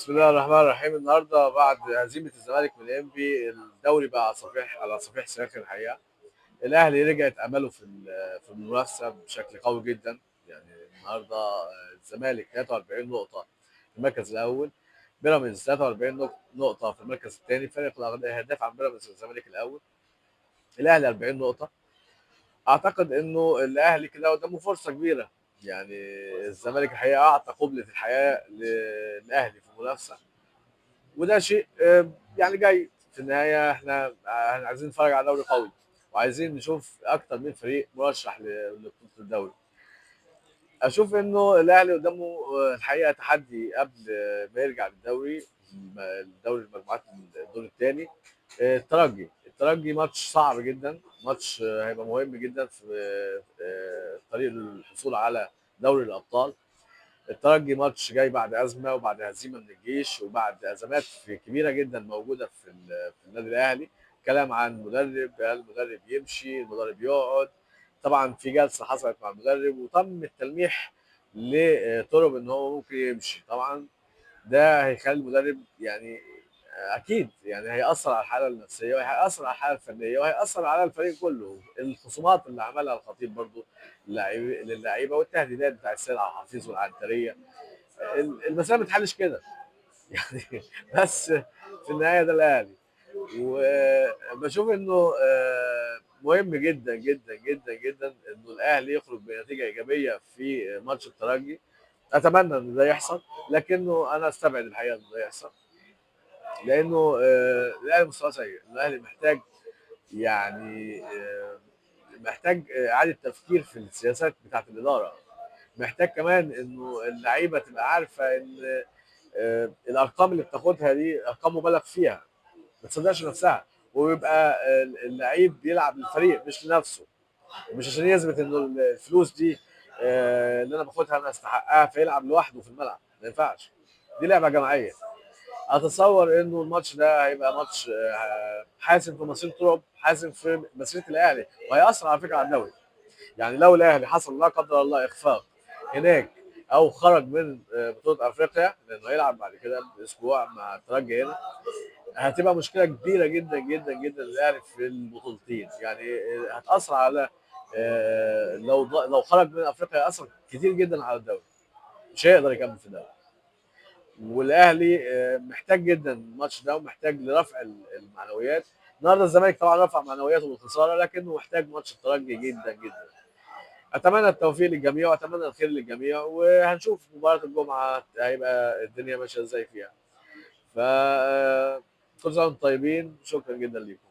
بسم الله الرحمن الرحيم. النهارده بعد هزيمة الزمالك من انبي، الدوري بقى على صفيح ساخن. الحقيقة الاهلي رجعت امله في المنافسة بشكل قوي جدا. يعني النهارده الزمالك 43 نقطة في المركز الاول، بيراميدز 43 نقطة في المركز الثاني، فرق الاهداف عن بيراميدز والزمالك الاول. الاهلي 40 نقطة. اعتقد انه الاهلي كده قدامه فرصة كبيرة. يعني الزمالك الحقيقة اعطى قبله الحياة للاهلي في المنافسة، وده شيء يعني جيد. في النهاية احنا عايزين نتفرج على دوري قوي، وعايزين نشوف اكتر من فريق مرشح لبطولة الدوري. اشوف انه الاهلي قدامه الحقيقة تحدي قبل ما يرجع للدوري، الدوري المجموعات الدور الثاني. الترجي ماتش صعب جدا، ماتش هيبقى مهم جدا في طريق الحصول على دوري الابطال. الترجي ماتش جاي بعد ازمة وبعد هزيمة من الجيش وبعد ازمات كبيرة جدا موجودة في النادي الاهلي. كلام عن مدرب، هل المدرب يمشي، المدرب يقعد. طبعا في جلسه حصلت مع المدرب وتم التلميح لطرب ان هو ممكن يمشي. طبعا ده هيخلي المدرب يعني اكيد يعني هيأثر على الحالة النفسية وهيأثر على الحالة الفنية وهيأثر على الفريق كله. الخصومات اللي عملها الخطيب برضو للعيبة والتهديدات بتاع السيد عبد الحفيظ والعنتريه، المسالة ما بتتحلش كده يعني. بس في النهاية ده الاهلي، وبشوف انه مهم جدا جدا جدا جدا انه الاهلي يخرج بنتيجة ايجابية في ماتش الترجي. اتمنى ان ده يحصل، لكنه انا استبعد الحقيقة ان ده يحصل، لانه الاهلي مستواه سيء. الاهلي محتاج يعني محتاج اعاده تفكير في السياسات بتاعت الادارة. محتاج كمان انه اللعيبة تبقى عارفه ان الارقام اللي بتاخدها دي ارقام مبالغ فيها، ما تصدقش نفسها، ويبقى اللعيب بيلعب للفريق مش لنفسه، مش عشان يثبت انه الفلوس دي اللي انا باخدها انا استحقها فيلعب لوحده في الملعب. ما ينفعش، دي لعبه جماعية. اتصور انه الماتش ده هيبقى ماتش حاسم في مسيره رعب، حاسم في مسيره الاهلي، وهيأثر على فكرة على الدوري. يعني لو الاهلي حصل لا قدر الله اخفاق هناك او خرج من بطوله افريقيا، لانه هيلعب بعد كده باسبوع مع الترجي هنا، هتبقى مشكلة كبيرة جدا جدا جدا للاهلي في البطولتين. يعني هتاثر على لو خرج من افريقيا هيأثر كتير جدا على الدوري، مش هيقدر يكمل في الدوري. والاهلي محتاج جدا الماتش ده، ومحتاج لرفع المعنويات. النهارده الزمالك طبعا رفع معنوياته بالخساره، لكنه محتاج ماتش الترجي جدا جدا. اتمنى التوفيق للجميع واتمنى الخير للجميع، وهنشوف مباراة الجمعة هيبقى الدنيا ماشية ازاي فيها. ف كل سنة وانتم طيبين، شكرا جدا لكم.